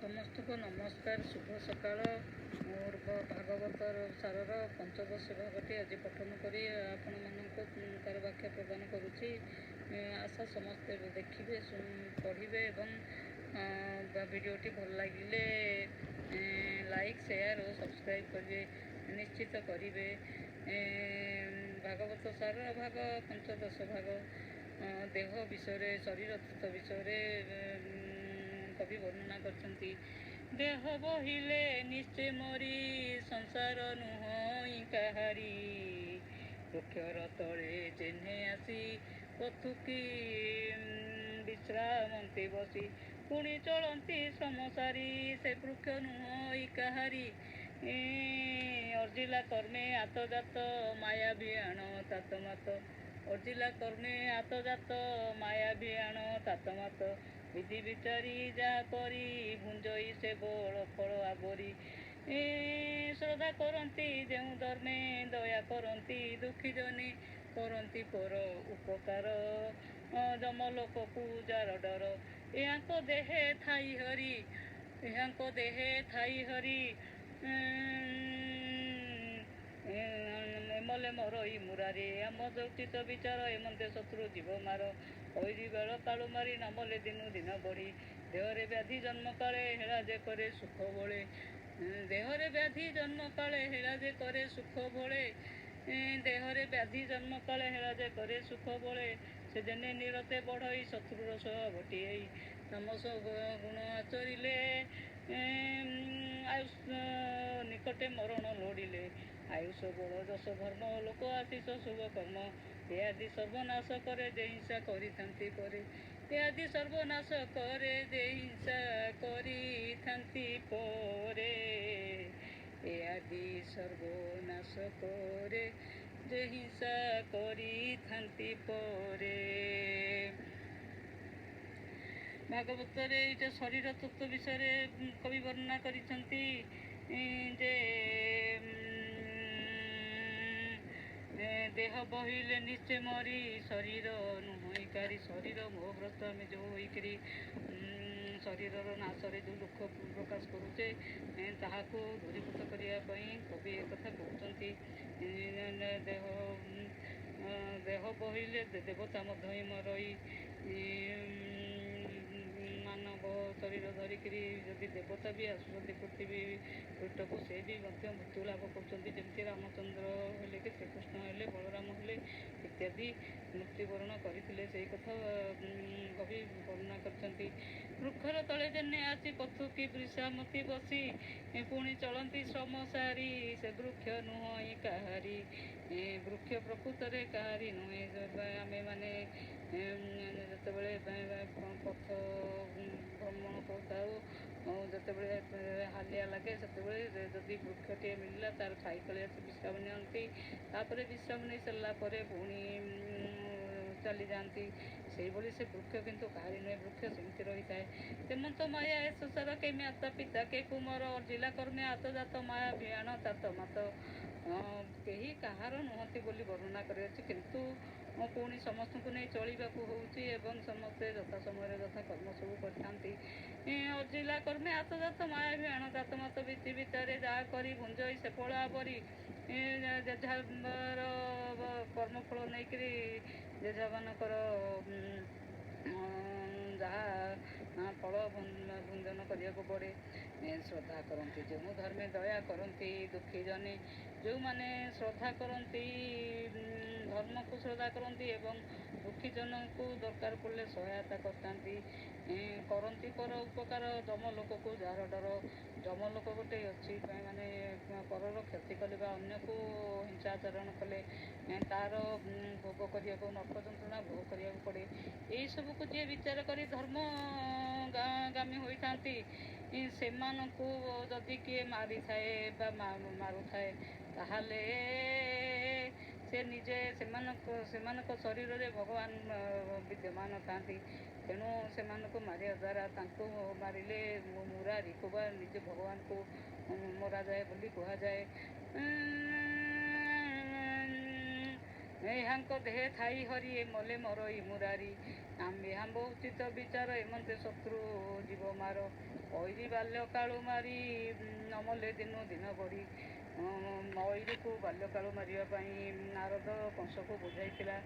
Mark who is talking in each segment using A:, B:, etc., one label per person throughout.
A: ସମସ୍ତଙ୍କୁ ନମସ୍କାର, ଶୁଭ ସକାଳ। ମୋର ଭାଗବତ ସାରର ପଞ୍ଚଦଶ ଭାଗଟି ଆଜି ପଠନ କରି ଆପଣମାନଙ୍କୁ ତାର ବ୍ୟାଖ୍ୟା ପ୍ରଦାନ କରୁଛି। ଆଶା ସମସ୍ତେ ଦେଖିବେ, ପଢ଼ିବେ ଏବଂ ଭିଡ଼ିଓଟି ଭଲ ଲାଗିଲେ ଲାଇକ୍, ସେୟାର ଓ ସବସ୍କ୍ରାଇବ୍ କରିବେ, ନିଶ୍ଚିତ କରିବେ। ଭାଗବତ ସାର ଭାଗ ପଞ୍ଚଦଶ ଭାଗ, ଦେହ ବିଷୟରେ, ଶରୀର ତତ୍ତ୍ୱ ବିଷୟରେ କବି ବର୍ଣ୍ଣନା କରିଛନ୍ତି। ଦେହ ବହିଲେ ନିଶ୍ଚେ ମରି, ସଂସାର ନୁହଁ କାହାରି। ବୃକ୍ଷର ତଳେ ଯେହ୍ନେ ଆସି ପଥୁକି ବିଶ୍ରାମନ୍ତି ବସି, ପୁଣି ଚଳନ୍ତି ଶ୍ରମ ସାରି, ସେ ବୃକ୍ଷ ନୁହଁ କାହାରି। ଅର୍ଜିଲା କର୍ମେ ଆତଯାତ, ମାୟା ଭିଆଣ ତାତ ମାତ। ଅର୍ଜିଲା କର୍ମେ ଆତଯାତ, ମାୟା ଭିଆଣ ତାତ ମାତ। ବିଧି ବିଚାରି ଯାହା କରି, ଭୁଞ୍ଜଇ ସେ ବଳ ଫଳ ଆବରି। ଶ୍ରଦ୍ଧା କରନ୍ତି ଯେଉଁ ଧର୍ମେ, ଦୟା କରନ୍ତି ଦୁଃଖୀ ଜନେ, କରନ୍ତି ପର ଉପକାର, ଯମଲୋକକୁ ଯାର ଡର। ଏହାଙ୍କ ଦେହେ ଥାଇ ହରି, ଏହାଙ୍କ ଦେହେ ଥାଇ ହରି, ମଲେ ମରଇ ମୁରାରି। ଆମ ଯୌତିଷ ବିଚାର, ଏମନ୍ତେ ଶତ୍ରୁ ଜୀବ ମାର। ଐରି ବେଳ କାଳୁ ମାରି, ନମଲେ ଦିନୁ ଦିନ ବଢ଼ି। ଦେହରେ ବ୍ୟାଧି ଜନ୍ମ କାଳେ, ହେଳା ଯେ କରେ ସୁଖ ବଳେ। ଦେହରେ ବ୍ୟାଧି ଜନ୍ମ କାଳେ, ହେଳା ଯେ କରେ ସୁଖ ବଳେ। ଦେହରେ ବ୍ୟାଧି ଜନ୍ମ କାଳେ, ହେଳା ଯେ କରେ ସୁଖ ବଳେ। ସେ ଯେନେ ନିରତେ ବଢ଼ଇ, ଶତ୍ରୁର ସ୍ୱଭାବ ହେଇ। ତାମସ ଗୁଣ ଆଚରିଲେ, ଆୟୁଷ ନିକଟେ ମରଣ ଲୋଡ଼ିଲେ। ଆୟୁଷ ବଳ ଯଶ ଧର୍ମ, ଲୋକ ଆଶିଷ ଶୁଭ କର୍ମ, ଏ ଆଦି ସର୍ବନାଶ କରେ, ଯେ ହିଂସା କରିଥାନ୍ତି ପରେ। ଏ ଆଦି ସର୍ବନାଶ କରେ, ଯେ ହିଂସା କରିଥାନ୍ତି ପରେ। ଏ ଆଦି ସର୍ବନାଶ କରେ, ଯେ ହିଂସା କରିଥାନ୍ତି ପରେ। ଭାଗବତରେ ଏଇଟା ଶରୀର ତତ୍ତ୍ୱ ବିଷୟରେ କବି ବର୍ଣ୍ଣନା କରିଛନ୍ତି ଯେ ଦେହ ବହିଲେ ନିଶ୍ଚୟ ମରି, ଶରୀର ନୁହଁ କାରି। ଶରୀର ମୋହଗ୍ରସ୍ତ ଆମେ ଯେଉଁ ହୋଇକରି ଶରୀରର ନାଶରେ ଯେଉଁ ଦୁଃଖ ପ୍ରକାଶ କରୁଛେ, ତାହାକୁ ଦୂରୀଭୂତ କରିବା ପାଇଁ କବି ଏକଥା କହୁଛନ୍ତି। ଦେହ ବହିଲେ ଦେବତା ମଧ୍ୟ ମରଇ। ମାନବ ଶରୀର ଧରିକିରି ଯଦି ଦେବତା ବି ଆସୁଛନ୍ତି ପୃଥିବୀ ପୃଷ୍ଠକୁ, ସେ ବି ମଧ୍ୟ ମୃତ୍ୟୁ ଲାଭ କରୁଛନ୍ତି। ଯେମିତି ରାମଚନ୍ଦ୍ର ହେଲେ କି ଶ୍ରୀକୃଷ୍ଣ ହେଲେ, ବଳରାମ ହେଲେ ଇତ୍ୟାଦି ମୃତ୍ୟୁବରଣ କରିଥିଲେ, ସେଇ କଥା କବି ବର୍ଣ୍ଣନା କରିଛନ୍ତି। ବୃକ୍ଷର ତଳେ ଯେନେ ଆସି ପଥୁକି ବିଶ୍ରାମତି ବସି, ପୁଣି ଚଳନ୍ତି ଶ୍ରମ ସାରି, ସେ ବୃକ୍ଷ ନୁହଁ କାହାରି। ବୃକ୍ଷ ପ୍ରକୃତରେ କାହାରି ନୁହେଁ। ଆମେମାନେ ଯେତେବେଳେ ପଥ ଭ୍ରମଣ କରୁଥାଉ, ଯେତେବେଳେ ହାଲିଆ ଲାଗେ, ସେତେବେଳେ ଯଦି ବୃକ୍ଷଟିଏ ମିଳିଲା, ତାର ଛାଇ ତଳେ ଆସି ବିଶ୍ରାମ ନିଅନ୍ତି। ତାପରେ ବିଶ୍ରାମ ନେଇ ସାରିଲା ପରେ ପୁଣି ଚାଲିଯାଆନ୍ତି। ସେଇଭଳି ସେ ବୃକ୍ଷ କିନ୍ତୁ କାହାରି ନୁହେଁ, ବୃକ୍ଷ ସେମିତି ରହିଥାଏ। ତେମନ୍ତ ମାୟା ଏ ସଂସାର, କେ ମାତା ପିତା କେ କୁମର। ଅର୍ଜିଲା କର୍ମେ ଆତଯାତ, ମାୟା ଭିଆଣ ତାତ ମାତ। କେହି କାହାର ନୁହନ୍ତି ବୋଲି ବର୍ଣ୍ଣନା କରିଅଛି, କିନ୍ତୁ ପୁଣି ସମସ୍ତଙ୍କୁ ନେଇ ଚଳିବାକୁ ହେଉଛି ଏବଂ ସମସ୍ତେ ଯଥା ସମୟରେ ଯଥା କର୍ମ ସବୁ କରିଥାନ୍ତି। ଅର୍ଜିଲା କର୍ମେ ଆତଯାତ, ମାୟା ଭିଆଣ ତାତ ମାତ। ବିଧି ଭିତରେ ଯାହା କରି, ଭୁଞ୍ଜଇ ସେ ଫଳ ଆବରି। ଯେଝାର କର୍ମଫଳ ନେଇକରି ଯେଝାମାନଙ୍କର ଯାହା ଫଳ ଭୁଞ୍ଜନ କରିବାକୁ ପଡ଼େ। ଶ୍ରଦ୍ଧା କରନ୍ତି ଯେଉଁ ଧର୍ମେ, ଦୟା କରନ୍ତି ଦୁଃଖୀ ଜନେ। ଯେଉଁମାନେ ଶ୍ରଦ୍ଧା କରନ୍ତି, ଧର୍ମକୁ ଶ୍ରଦ୍ଧା କରନ୍ତି ଏବଂ ଦୁଃଖୀ ଜନଙ୍କୁ ଦରକାର ପଡ଼ିଲେ ସହାୟତା କରିଥାନ୍ତି, କରନ୍ତି ପର ଉପକାର, ଯମ ଲୋକକୁ ଯାହାର ଡର। ଯମଲୋକ ଗୋଟେ ଅଛି, ମାନେ ପରର କ୍ଷତି କଲେ ବା ଅନ୍ୟକୁ ହିଂସା ଆଚରଣ କଲେ ତାର ଭୋଗ କରିବାକୁ, ନର୍କ ଯନ୍ତ୍ରଣା ଭୋଗ କରିବାକୁ ପଡ଼େ। ଏଇସବୁକୁ ଯିଏ ବିଚାର କରି ଧର୍ମ ଗାମୀ ହୋଇଥାନ୍ତି, ସେମାନଙ୍କୁ ଯଦି କିଏ ମାରିଥାଏ ବା ମାରୁଥାଏ, ତାହେଲେ ସେ ନିଜେ ସେମାନଙ୍କ ଶରୀରରେ ଭଗବାନ ବିଦ୍ୟମାନ ଥାନ୍ତି। ତେଣୁ ସେମାନଙ୍କୁ ମାରିବା ଦ୍ୱାରା, ତାଙ୍କୁ ମାରିଲେ ମୁରାରିକୁ ବା ନିଜେ ଭଗବାନଙ୍କୁ ମରାଯାଏ ବୋଲି କୁହାଯାଏ। ଏହାଙ୍କ ଦେହେ ଥାଇ ହରି, ଏ ମଲେ ମରଇ ମୁରାରି। ଆମ୍ଭେ ଆମ୍ଭ ଉଚିତ ବିଚାର ଏମନ୍ତେ ଶତ୍ରୁ ଜୀବ ମାର। ଐରି ବାଲ୍ୟକାଳୁ ମାରି ନମଲେ ଦିନୁ ଦିନ ବଢ଼ି। ଐରିକୁ ବାଲ୍ୟକାଳୁ ମାରିବା ପାଇଁ ନାରଦ କଂସକୁ ବୁଝାଇଥିଲା।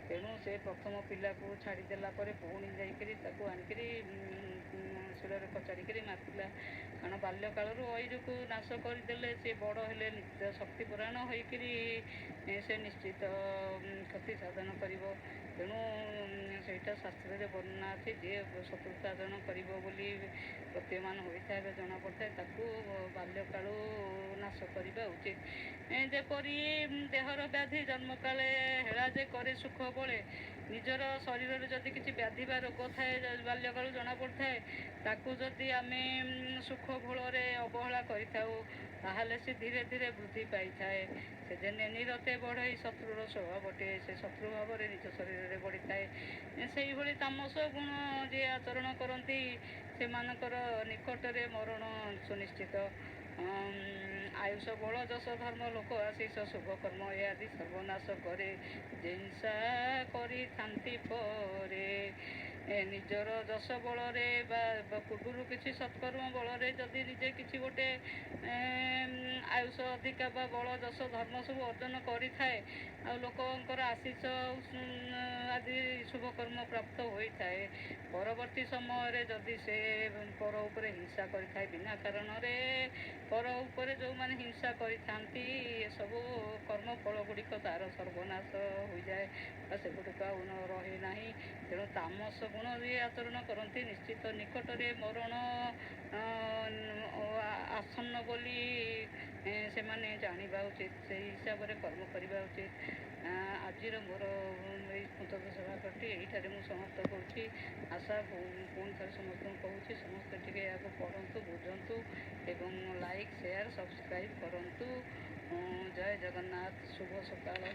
A: ତେଣୁ ସେ ପ୍ରଥମ ପିଲାକୁ ଛାଡ଼ିଦେଲା ପରେ ପୁଣି ଯାଇକରି ତାକୁ ଆଣିକିରି ଶିଳରେ କଚାଡ଼ିକିରି ମାରିଥିଲା। କାରଣ ବାଲ୍ୟକାଳରୁ ଐରିକୁ ନାଶ କରିଦେଲେ ସେ ବଡ଼ ହେଲେ ନିତ୍ୟ ଶକ୍ତି ପୁରାଣ ହୋଇକିରି ସେ ନିଶ୍ଚିତ କ୍ଷତି ସାଧନ କରିବ। ତେଣୁ ସେଇଟା ଶାସ୍ତ୍ରରେ ବର୍ଣ୍ଣନା ଅଛି, ଯିଏ ଶତ୍ରୁତା ଆଚରଣ କରିବ ବୋଲି ପ୍ରତୀୟମାନ ହୋଇଥାଏ ବା ଜଣାପଡ଼ିଥାଏ, ତାକୁ ବାଲ୍ୟକାଳୁ ନାଶ କରିବା ଉଚିତ। ଯେପରି ଦେହର ବ୍ୟାଧି ଜନ୍ମକାଳେ ହେଳା ଯେ କରେ ସୁଖ ବଳେ। ନିଜର ଶରୀରରେ ଯଦି କିଛି ବ୍ୟାଧି ବା ରୋଗ ଥାଏ, ବାଲ୍ୟକାଳୁ ଜଣାପଡ଼ିଥାଏ, ତାକୁ ଯଦି ଆମେ ସୁଖ ଭୋଳରେ ଅବହେଳା କରିଥାଉ, ତାହେଲେ ସେ ଧୀରେ ଧୀରେ ବୃଦ୍ଧି ପାଇଥାଏ। ସେ ଯେନେ ନିରତେ ବଢ଼େଇ ଶତ୍ରୁର ସ୍ୱଭାବଟେ, ସେ ଶତ୍ରୁ ଭାବରେ ନିଜ ଶରୀରରେ ବଢ଼ିଥାଏ। ସେଇଭଳି ତାମସ ଗୁଣ ଯିଏ ଆଚରଣ କରନ୍ତି, ସେମାନଙ୍କର ନିକଟରେ ମରଣ ସୁନିଶ୍ଚିତ। ଆୟୁଷ ବଳ ଯଶ ଧର୍ମ ଲୋକ ଆଶିଷ ଶୁଭ କର୍ମ ଏ ଆଦି ସର୍ବନାଶ କରେ, ହିଂସା କରିଥାନ୍ତି ପରେ। ନିଜର ଯଶ ବଳରେ ବା ପୂର୍ବରୁ କିଛି ସତ୍କର୍ମ ବଳରେ ଯଦି ନିଜେ କିଛି ଗୋଟେ ଆୟୁଷ ଅଧିକା ବା ବଳ ଯଶ ଧର୍ମ ସବୁ ଅର୍ଜନ କରିଥାଏ, ଆଉ ଲୋକଙ୍କର ଆଶିଷ ଆଦି ଶୁଭକର୍ମ ପ୍ରାପ୍ତ ହୋଇଥାଏ, ପରବର୍ତ୍ତୀ ସମୟରେ ଯଦି ସେ ପର ଉପରେ ହିଂସା କରିଥାଏ, ବିନା କାରଣରେ ପର ଉପରେ ଯେଉଁମାନେ ହିଂସା କରିଥାନ୍ତି, ଏସବୁ କର୍ମଫଳ ଗୁଡ଼ିକ ତା'ର ସର୍ବନାଶ ହୋଇଯାଏ ବା ସେଗୁଡ଼ିକ ଆଉ ରହେ ନାହିଁ। ତେଣୁ ତାମସ ଗୁଣ ଯିଏ ଆଚରଣ କରନ୍ତି, ନିଶ୍ଚିତ ନିକଟରେ ମରଣ ଆସନ୍ନ ବୋଲି ସେମାନେ ଜାଣିବା ଉଚିତ, ସେଇ ହିସାବରେ କର୍ମ କରିବା ଉଚିତ। ଆଜିର ମୋର ଏଇ ପଞ୍ଚଦଶ ଭାଗଟି ଏଇଠାରେ ମୁଁ ସମାପ୍ତ କରୁଛି। ଆଶା ପୁଣି ଥରେ ସମସ୍ତଙ୍କୁ କହୁଛି, ସମସ୍ତେ ଟିକେ ଏହାକୁ ପଢ଼ନ୍ତୁ, ବୁଝନ୍ତୁ ଏବଂ ଲାଇକ୍, ସେୟାର, ସବସ୍କ୍ରାଇବ୍ କରନ୍ତୁ। ଜୟ ଜଗନ୍ନାଥ। ଶୁଭ ସକାଳ।